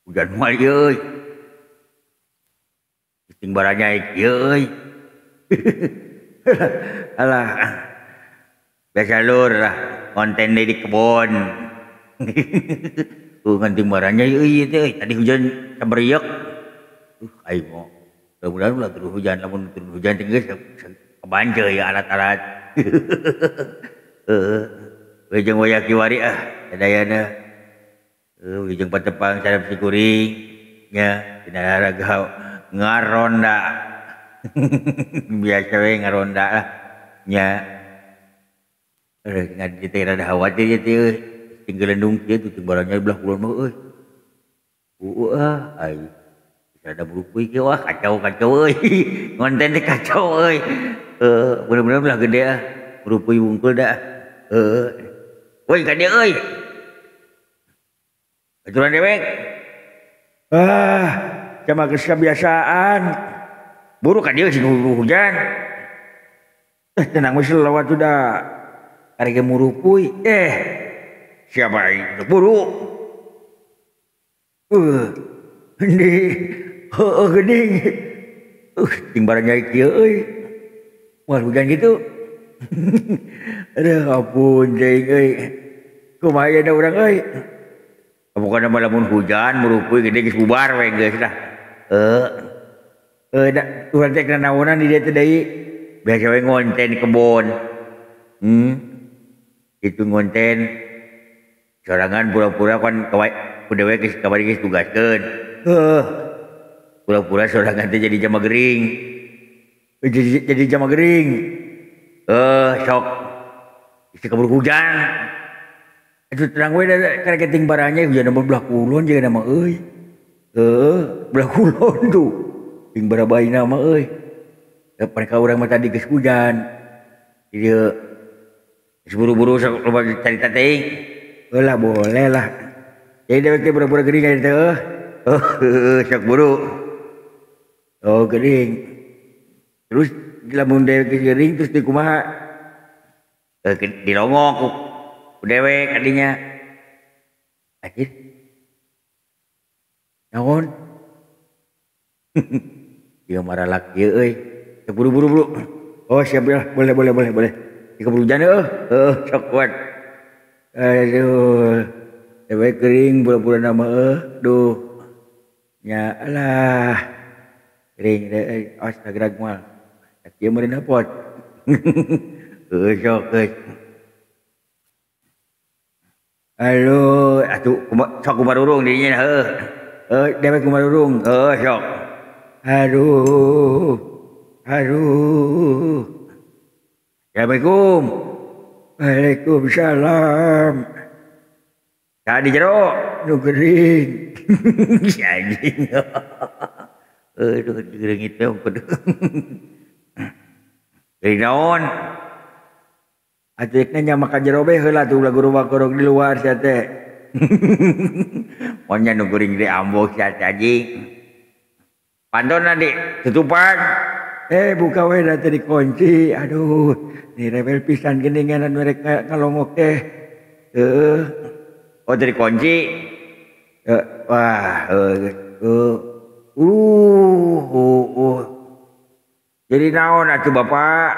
Hujan moal ieu euy. Ting baranya ieu euy. Alah. Biasa lur lah konten di kebon. Nganting baranya euy teh tadi hujan saberiek. Aing mah mudah-mudahan ulah turun hujan, lamun turun hujan teh geus kebanceu ya alat-alat. Heeh. Wilujeng waya kiwari ah sadayana. Wilujeng patepang sareng sikuring nya dina raga ngaronda. Biasa we ngaronda lah nya. Ngan teh rada khawatir ieu teh euy. Tinggal lendung kieu tuh barangnya belah kulon mah euy. Ah ai. Rada buruk kieu wah kacau-kacau euy. Ngonten teh kacau euy. Bener-bener belah gede ah. Murupuy wungkul dah. Woi ka dieu euy. Aturan dewek. Ah, cuma geus kebiasaan. Buru ka dieu sing hujan. Tenang we selawat sudah. Karek murupuy. Siapa itu buru? Ini heueuh geuning. Ting barang kieu euy. Moal hujan gitu. Aduh ampun teuing euy. Kumaha da urang euy? Pokona mah lamun hujan murupuy gede geus bubar we geus lah. Da urang teh naonan di dieu teh deui. Biasa we ngonten di kebon. Itu ngonten sorangan pura-pura kan ku dewek geus kamari geus tugaskeun. Heuh. Pura-pura sorangan teh jadi jama gering. Jadi jama gering. Sok. Geus kabur hujan. Atuh terang we da karek ting baranya hujan mah belah kulon jeung mah euy. Heuh, belah kulon tuh. Ting barabaina mah euy. Da pan ka urang mah tadi geus hujan. Ieu geus buru-buru sok loba carita teuing. Heuh lah boleh lah. Jadi dewek teh pura-pura gering aya teh heuh. Heuh, sok buru. Oh gering. Terus lamun dewek geus gering terus di kumaha? Dilongok ku dewek kadinya. Anjir. Naon? Ieu maralak ieu euy. Sok buru-buru buru. Oh siap lah, boleh boleh boleh boleh. Di keburu hujan heuh. Heuh, sok kuat. Aduh, dewek gering pura-pura nama heuh. Duh. Nya alah. Gering deui, awas tagrag moal. Ieu meureun pot. Heuh sok geus. Aduh, atuh sok kumarurung dinya heuh. Heuh, dewek kumarurung. Heuh sok. Aduh. Aduh. Assalamualaikum. Waalaikumsalam. Saha di jero? Nu gering. Si anjing. Aduh, gering teh kudu. Gering naon? Atuh nya maka jero be heula tuh ulah guru di luar sia teh. Monya nu gering teh ambok sia teh anjing. Pantona di tutupan. Buka we da teh dikunci. Aduh, ni rebel pisan geuningan anu rek ngalongok teh. Heuh. Oh teh dikunci. Wah, Jadi naon atuh Bapak?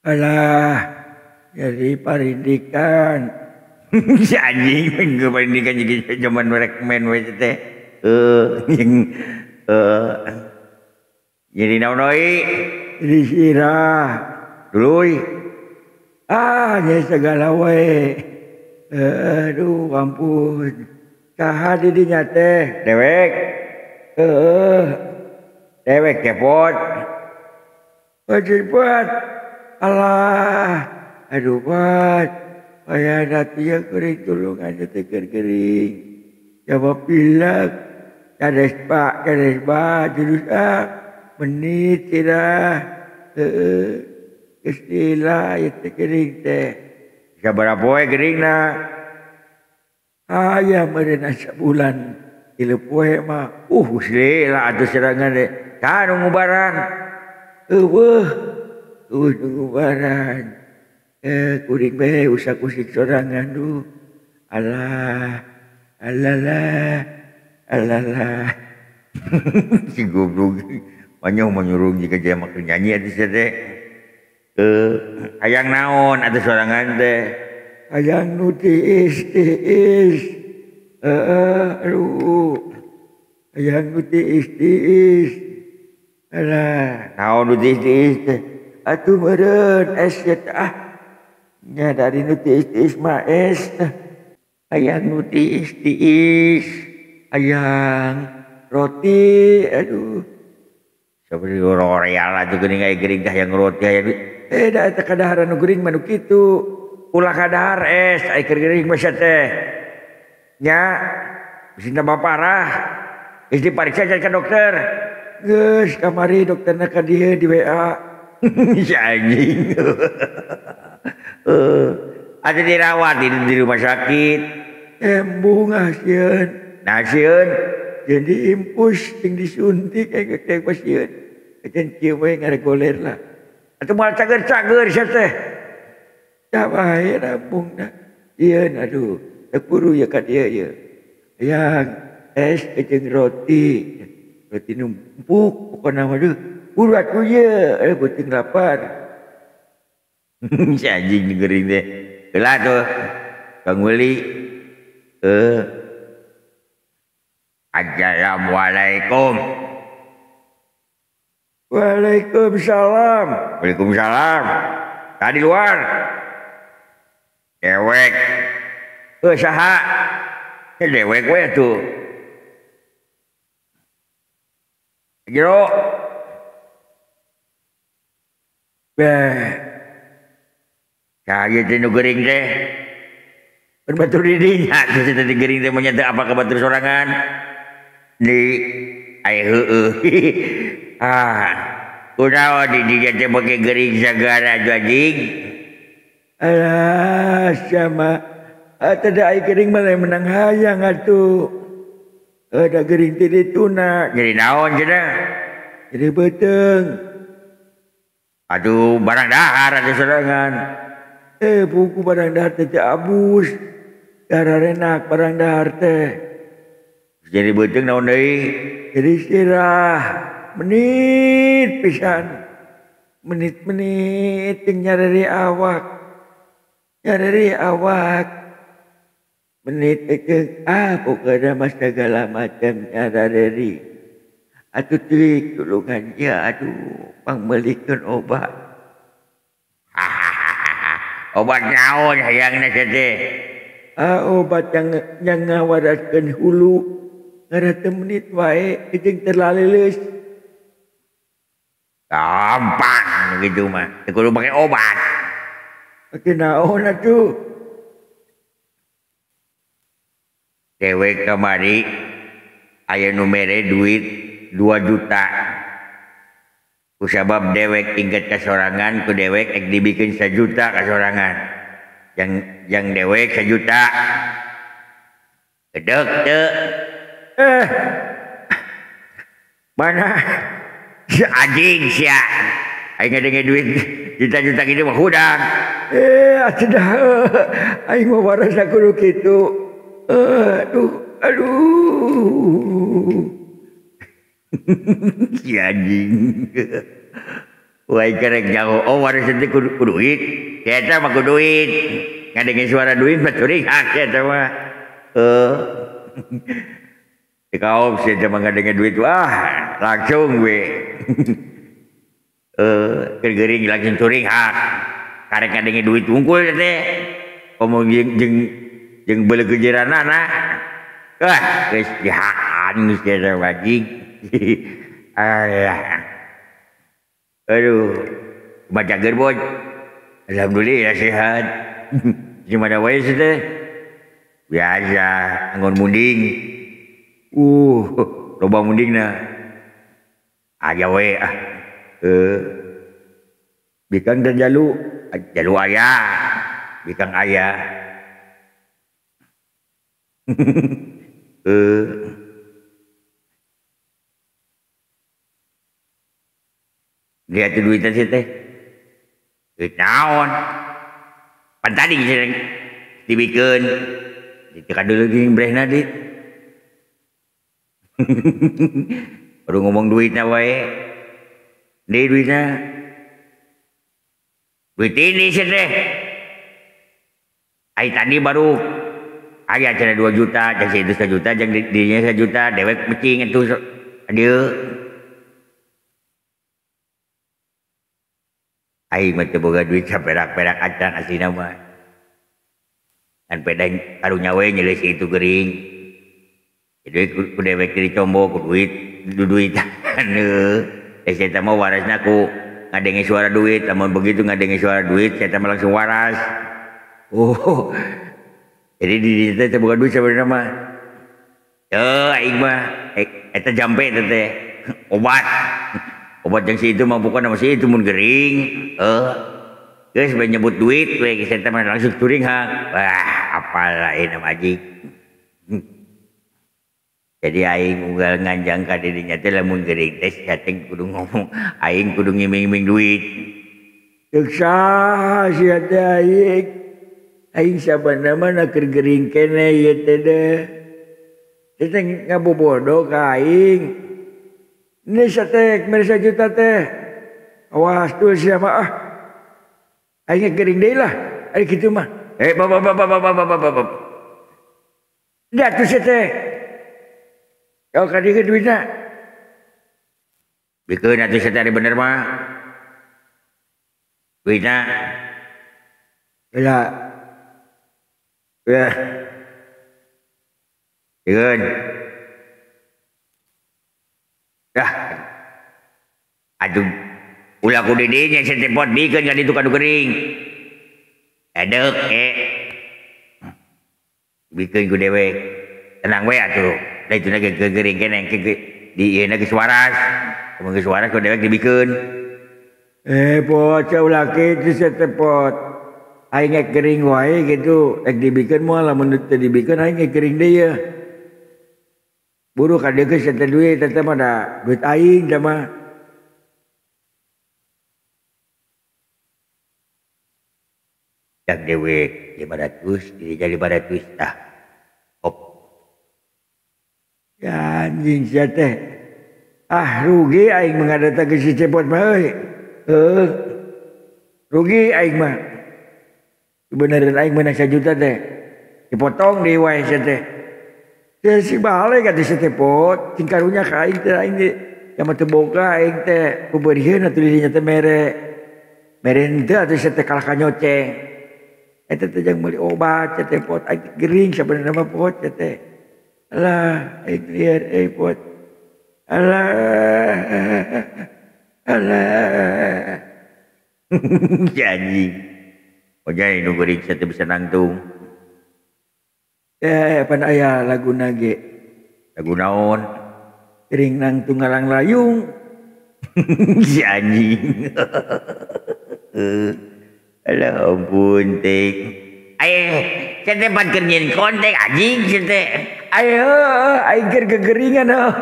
Alah, jadi parindikan. Si anjing geus parindikan jadi zaman rek main we teh. Jadi naon deui? Jadi sirah. Tuluy. Ah, nya segala we. Aduh, ampun. Saha di dinya teh? Dewek. Heuh. Dewek kepot. Cepat. Alah, aduh bat. Aya dati ya kering tulungan teh kering. Jawab pilek. Kades pak, jurus ah. Menit sirah. Heuh. Geus lila ieu teh kering teh. Sabaraha poe geringna? Aya meureun sabulan. 3 poe mah. Geus lila atuh serangan teh. Saha nu ngubaran? Eueuh. Nu ngubaran. Kuring bae usak-usik sorangan duh. Alah. Alalah. Alah. Si goblok. Manyoh manyurung jika jaya makan nyanyi atuh sia teh. Hayang naon atuh sorangan teh? Hayang nu tiis-tiis. Aduh. Hayang nu tiis-tiis. Alah, naon nu tiis-tiis teh? Atuh meureun es ya teh ah. Nya dari nu tiis-tiis mah es. Hayang nu tiis-tiis. Hayang roti, aduh. Seperti roreal atuh geuning aya geuring teh hayang roti hayang duit. Da eta kadaharan nu geuring mah nu kitu. Ulah kadahar es, aya keur geuring mah sia teh. Nya, bisi tambah parah. Geus dipariksa can ka dokter. Geus kamari dokterna ka dieu di WA. Si anjing. Atuh dirawat di rumah sakit. Embung ah sieun. Nah sieun. Jeung diimpus jeung disuntik aya ge sieun. Acan kieu we ngaregoler lah. Atuh moal cager-cager sia teh. Tah bae rambungna. Sieun aduh, teu kuru ye ka dieu ye. Hayang es jeung roti. Roti nu empuk pokona mah deuh. Buru atuh ye, beuteung lapar. Si anjing geuring teh. Heula tuh. Kang Weli. Assalamualaikum. Waalaikumsalam. Waalaikumsalam. Tadi luar. Dewek. Saha? Dewek we tuh. Jero. Beh. Saha teh nu geuring teh? Batur di dinya teh teh geuring teh mah nya teu apa ka batur sorangan. Di aya heueuh. Ah, kunaon di dinya teh make geuring sagala anjing? Alah, sama atuh da ai geuring mah lain menang hayang atuh. Da geuring teh dituna. Jadi naon cenah? Jadi beuteung. Aduh, barang dahar atuh sorangan. Buku barang dahar teh abus. Dararenak barang dahar teh. Jadi beuteung naon deui? Jadi sirah menit pisan. Menit-menit jeung nyareri awak. Nyareri awak. Menit jeung pokona mah sagala macam nyareri. Atuh teuing tulungan ieu aduh pangmeulikeun obat. Obat naon hayangna sia teh? Obat yang ngawaraskeun hulu. Ngarah menit wae jeung terlaleus. Gampang gitu mah. Teu kudu make obat. Make naon atuh? Dewek kamari aya nu mere duit 2 juta. Kusabab dewek inget ka sorangan ku dewek ek dibikeun 1 juta ka sorangan. Yang dewek 1 juta. Gedeg teu? Mana si anjing sia. Aing ngadenge duit juta-juta kitu mah hudang. Atuh dah. Aing mah waras kudu kitu. Aduh, aduh. Si anjing. Wah, kerek jauh. Oh, waras teh kudu duit. Eta mah kudu duit. Ngadenge suara duit mah curiga eta mah. Kaum sih mah ngadenge duit wah langsung we. Geuring langsung curing hak. Karek ngadenge duit wungkul teh. Komo jeung jeung beuleukeun wah geus dihakan geus eta anjing. Alah. Aduh, baca gerbon. Alhamdulillah sehat. Gimana wae sih teh? Biasa, anggon munding. Loba mundingna. Aya we ah. Bikang dan jalu, jalu aya. Bikang aya. Lihat duitnya sih teh. Duit naon? Pan tadi sering dibikeun. Ditekan dulu gini brehna dit. Baru ngomong duitnya wae. Di duitnya. Duit ini sih teh. Ai tadi baru aya cenah 2 juta, jeung si itu 1 juta, jeung dirinya 1 juta, dewek mecing itu dieu. Aing mah teu boga duit saperak-perak acan aslina mah. Kan peda karunya we nyeuleus si itu gering. Jadi ku dewek dicombo ku duit, duduitan heuh. Eh saya mah warasna ku ngadenge suara duit, lamun begitu ngadenge suara duit saya mah langsung waras. Oh. Jadi di dieu teh boga duit sabenerna mah. Teu aing mah eta jampe teh obat. Obat yang si itu mah bukan sama si itu mun gering. Geus bae nyebut duit we geus eta mah langsung turing hang. Wah, apal lain mah anjing. Jadi aing unggal nganjang ka dirinya teh lamun gering teh sia teh kudu ngomong aing kudu ngiming-iming duit. Ceuk saha sia teh aing? Aing sabenerna mah keur gering keneh ieu teh deh. Teh ngabobodo ka aing. Ini sate mere 1 juta teh. Awas tuh siapa ah. Aing gering deui lah. Ari kitu mah. Eh ba ba ba ba ba ba ba ba. Da tuh sate. Kau ka dieu duitna. Bikeun atuh sate ari bener mah. Duitna. Heula. Ya. Bikeun. Dah. Aduh, ulah ku didinya setepot bikeun ka ditu ka nu gering. Edek Bikeun ku dewek. Tenang we atuh. Da itu ge gering keneh di ieu na geus waras. Mun geus waras ku dewek dibikeun. Eh pot ulah kitu setepot. Aing ge gering wae kitu, rek dibikeun moal lamun teu dibikeun aing ge gering deui ye. Buru ka dieu geus teh duit eta mah da duit aing teh mah. Yang dewek 500, dirinya 500 tah. Hop. Ya anjing sia teh. Ah rugi aing mengadatang si Cepot mah euy. Heuh. Rugi aing mah. Beneran aing menang 1 juta teh. Dipotong deui wae sia teh. Ya si balik atuh si Cepot, cing karunya ka aing teh aing teh yang teu boga aing teh kubeurieun atuh dirinya teh mere. Mere henteu atuh sia teh kalah ka nyoceng. Eta teh jang meuli obat sia teh pot aing gering sabenerna mah pot sia teh. Alah aing lieur euy pot. Alah. Alah. Si anjing. Ojai nu gering sia teh bisa nangtung. Eh, pan aya laguna ge. Lagu naon? Gering nangtung ngalang layung. Si anjing. Alah ampun teh. Aye, sia teh pan keur nyieun konten anjing sia teh. Ayo, aing keur gegeringan oh.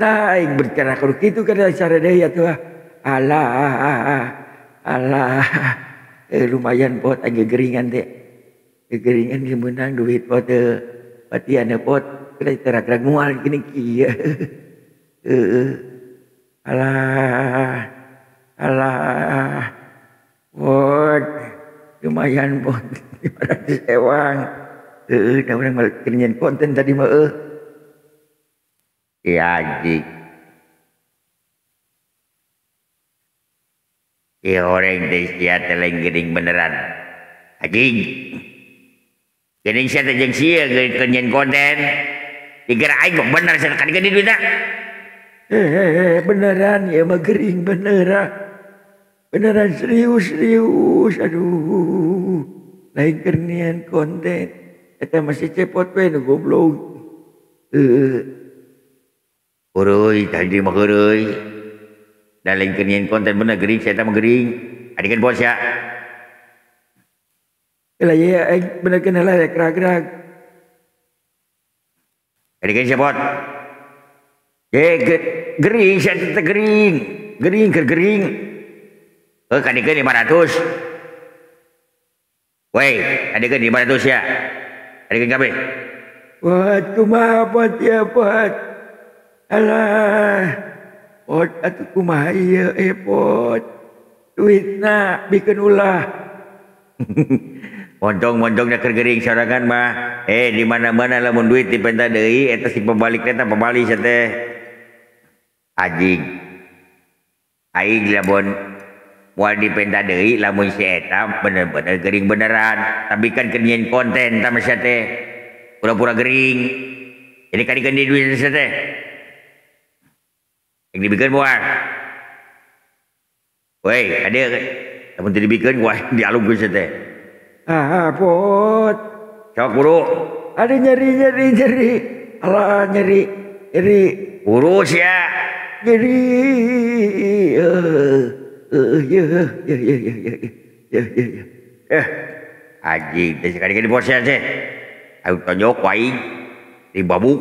Nah, aing bercara kudu kitu kana sare deui atuh. Alah. Alah. Lumayan pot aing gegeringan teh. Gegeringan ge meunang duit pot teu. Patian pot kena terak-terak mual gini kieu. Heeh. Alah. Alah. Pot lumayan pot 500 ewang. Heeh, da urang mah keur nyieun konten tadi mah eueuh. Ya anjing. Ya orang teh sia teh lain geuning beneran. Anjing. Geuning sia teh jeung sia keur nyieun konten. Dikira aing mah bener sia kan geuning duitna. Beneran ya mah gering beneran. Beneran serius serius aduh. Lain keur nyieun konten. Eta masih Cepot we nu goblok. Heeh. Heureui tadi mah heureui. Da lain keur nyieun konten bener gering sia mah gering. Adikeun bos ya. Lah ya aing bener kenal lah gerak-gerak. Adikeun sia bot. Gering sia teh gering. Gering keur gering. Heuh kadikeun 500. Woi, kadikeun 500 ya. Kadikeun kabeh. Wah, kumaha pot ya pot. Alah, pot atuh kumaha ieu pot. Duitna bikeun ulah. Moncong-moncong da keur gering sorangan mah. Di mana-mana lamun duit dipenta deui eta si pabalik teh pabali sia teh. Anjing. Aing lamun moal dipenta deui lamun si eta bener-bener gering beneran, tapi kan keur nyieun konten tah sia teh. Pura-pura gering. Jadi kadikeun deui duit sia teh. Yang dibikeun moal. Woi, ada lamun teu dibikeun wah dialungkeun sia teh. Ah, pot. Sok buru. Ada nyeri. Alah nyeri. Buru sia. Nyeri. Ya. Anjing teh sekali-kali di bosnya teh. Aing tonjok aing dibabuk.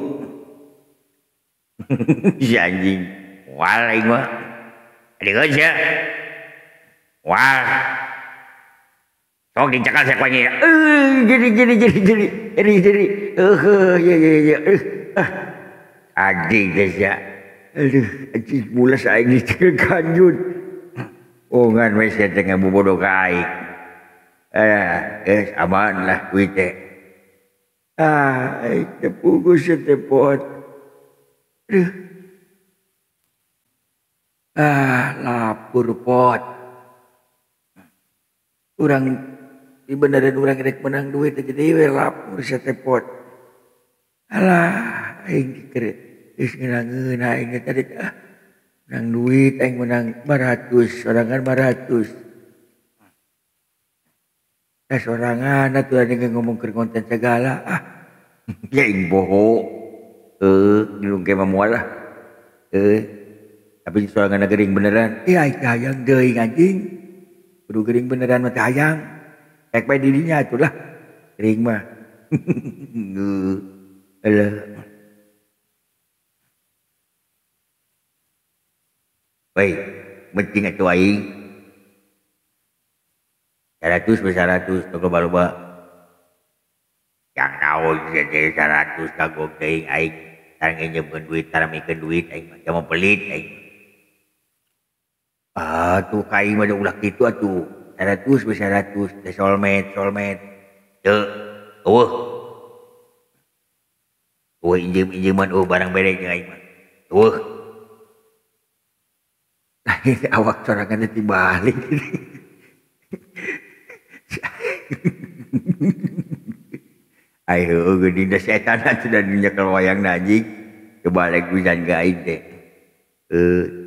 Si anjing. Wal aing mah. Adegeun sia. Wal. Sok dicakal sia ku anjing. Jadi. Ya. Anjing teh sia. Aduh, anjing mulas aing dicekal kanjut. Oh ngan we sia teh ngabobodo ka aing. Aman lah duit teh. Ah, aing teh pugus sia teh pot. Aduh. Ah, lapur pot. Urang dibeneran urang rek menang duit jadi we lapur sia teh pot. Alah, aing keur geus ngeunang aing teh tadi ah. Menang duit aing menang 500, sorangan 500. Sorangan atuh ada ngomong keur konten segala ah. Ya aing boho. Dilungke mah moal lah. Tapi sorangan gering beneran. Aing hayang deui anjing. Kudu gering beneran mah teh hayang. Rek bae di dinya atuh lah. Gering mah. Alah. Woi, penting atuh aing. 100 be 100 tong loba-loba. Yang naon sia teh 100 kagok teuing aing. Tara nginjeumkeun duit, tara mikeun duit aing mah jama pelit aing. Ah, tuh ka aing mah ulah kitu atuh. 100 be 100 teh solmet. Teu, eueuh. Eueuh injeum-injeuman eueuh barang bere jeung aing mah. Eueuh. Awak sorangan teh dibalik. Ayo geuning da setan atuh da nyekel wayang anjing. Kebalik pisan ka aing teh.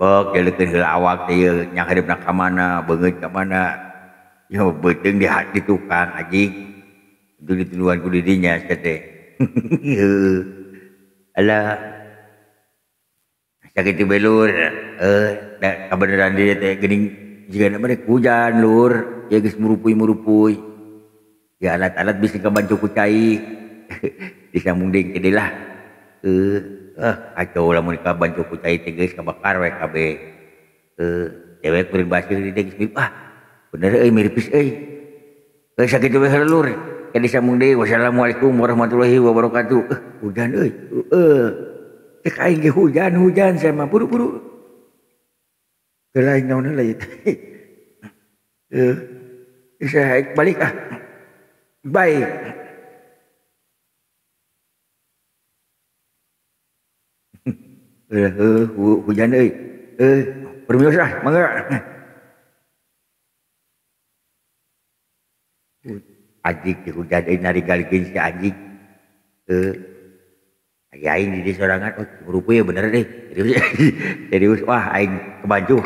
Pok jelekeun heula awak teh ieu nyangharepna ka mana, beungeut ka mana. Yo beuteung di hati tukang anjing. Itu dituduhan ku di dinya sia teh. Alah. Sakitu bae lur. Da kabeneran dia teh geuning jigana mah rek hujan lur. Ya geus murupuy-murupuy. Ya alat-alat bisa kabantu ku cai. Disambung deui ke lah. Kacau lamun kabantu ku cai teh geus kabakar we kabeh. Dewek kuring baseuh di dieu geus mirip ah. Bener euy miripis euy. Sakitu we heula lur. Ka disambung deui. Wassalamualaikum warahmatullahi wabarakatuh. Hujan euy. Cek aing ge hujan saya mah buru-buru. Heula aing naon heula ieu teh. Saya balik ah. Baik. Hujan euy. Permios ah, mangga. Anjing teh hujan euy narigalkeun si anjing. Aing di sorangan, oh merupu ya bener deh. Serius, serius. Wah aing kebanjuh.